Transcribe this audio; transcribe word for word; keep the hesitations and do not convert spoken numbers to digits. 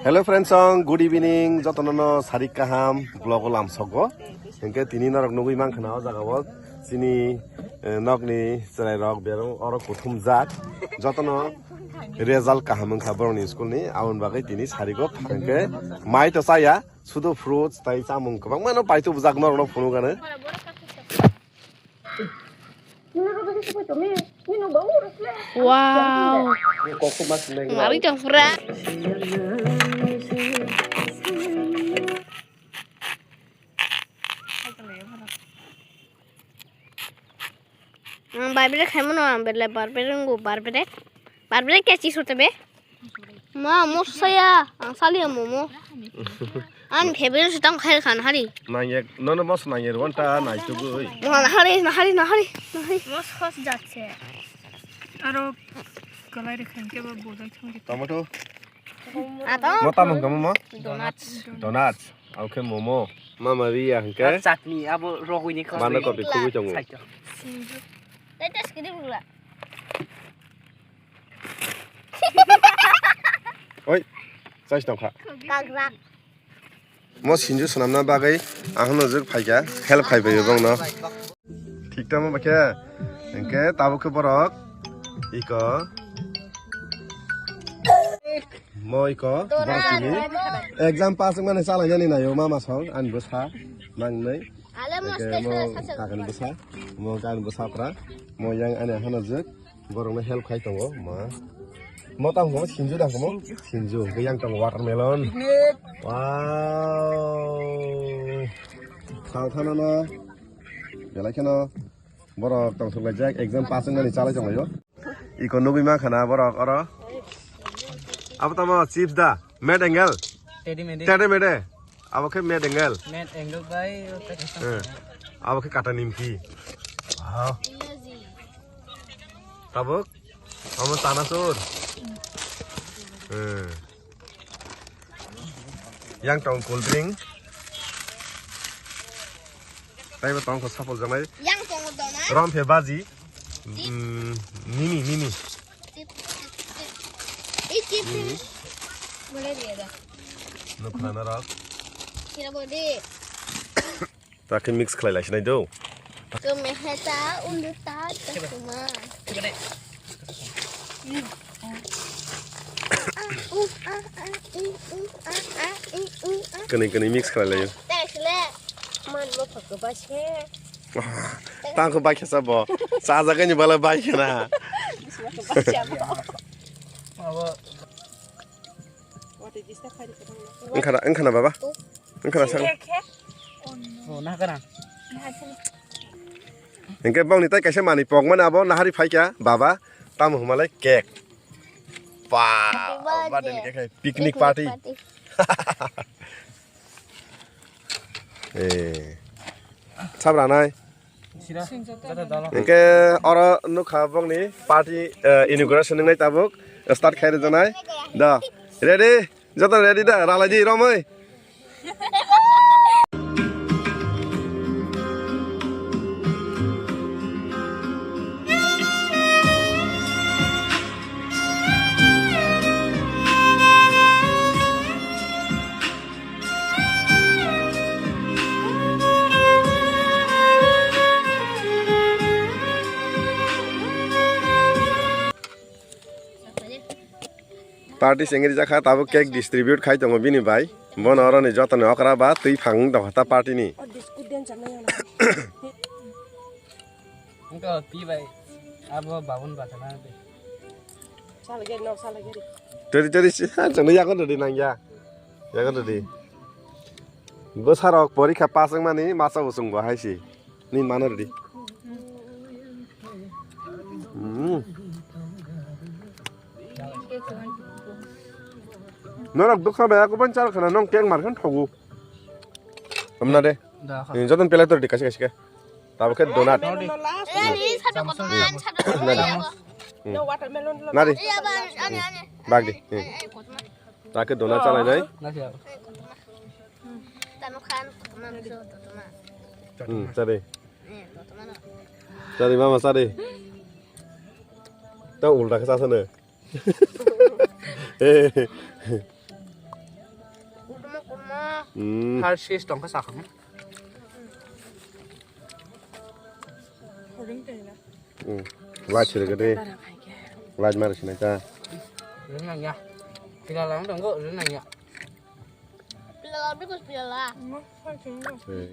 Hello friends song, good evening. Jotono no sarik kaham vlog o lamsogo. Hingke tini norok nugui mankha na o jaga o chini, eh, nokni chwrai rok berong oro kuthum jak. Jotono result kaham wngkha borokni school ni. Aboni bagwi tini sarigo hingke mai to chaya, sudo fruits tai chamung kwbangma no paito bujak norok no phunukgano. Wow. Ngari tong pura. Ang barbecue khaimano ang bele barbecue ngo barbecue. Barbecue kya chis hote be? Ma, moso saya, ang saliya momo. Ani favorite se tang khai khan hari. Nangya, nono moso nangya rwanta nai tugui. Ma, na hari, na hari, na hari, na hari. Mos khos jatse. Aro kalai re khan ke ba bojai thang ke. Tomato. Ato. Mo tamung kamo mo? Donuts. Donuts. Oke momo. Mama Ria hingke. Chutney abo rogoi ni khos. Banda kopi kubui tongo. Sinju. Tete skidi bula. Oi, chais tongkha. Kagrak. Mo sinju swnamna bagwi ang hano jwk phaikha, help khai bai bongno. Thik tamo bakhe, hingke tabuk khe borok iko. Mo iko, borok tini exam pass wngmani chalai yani nayo mama song, ani bwsa, nangnai. Hingke mo kakan bwsa, mo kakan bwsa pra, mo yang ani hano jwk. Borokno help khai tongo ma. Mo tamo sinju da mo? Sinju. Sinju. Hwnkhe yang tongo watermelon. Wow. Thao thano no. Belai kheno borok tong thok laijak exam pass wngmani chalai tong laio. Iko nugui ma khana borok oro. Abo tamo chips da. Made angle. Teddy mede. Teddy mede. Abo khe made angle. Made angle bai. Eh. Abo khe kata nimki. Wow. Tabuk. Amo chanachur. Eh. Yang tong cold drink. Taibo tong kho sapol janai. Yang tongo dona. Rom phe baji. Chip. Mm, nini, nini. Chip, chip, chip. Ei chip. Nini. Boleh dia dah. Nukhrana rok. Kira bodi. Takhe mix khlai lai sinai do. Kemeheta uluta chakma. Kene kene mix khlai lai. Tesle. Man mo phak ba se. Tang kho bai khe sa bo. Sa jaga ni bala bai khe na. Abo. Wngkhana, wngkhana baba. Wngkhana sa. Oh, na kana. Hingke bongni tai kaisa manwi pokmani abo nahari phaikha baba. Tamo hwnmalai cake. Ba, birthday cake hai, picnic party. Eh. Sabranai. Hingke oro nukha bongni party, eh, inauguration wngnai tabuk start khai rwjaknai. Da, ready? Joto ready da? Ralai di romwi. Party sengri jakha, tabuk cake distribute khai tongo bini bai. Bono oroni jotoni okra ba twi phang tongkha ta party ni. Wngkha pi bai, abo babun bachana de. Salageri no, salageri. Teri teri si, ha, chwngno yago teri nangya. Yago teri. Bwsarok porikha pass wngmani masa bo chwngbo hai si. Ni mano teri. Hmm. Norok dukha bai ako ban char khana nong keng mar khan thogu. Amna de. Ni joton pelai tor di kaisa kaisa. Tabuk khe donut. Nadi. Hmm. Nadi. Bag di. Hmm. Tabuk khe donut chalai nai. Hmm, chadi. Chadi mama chadi. Tao ulta khe chasano. Hmm. Har sis tongkha sakha. Hmm. Light sirikadi. Light mari sinai ta. Rina ya. Pila lang tonggo, rina ya. Pila lang, because pila lang. Hmm.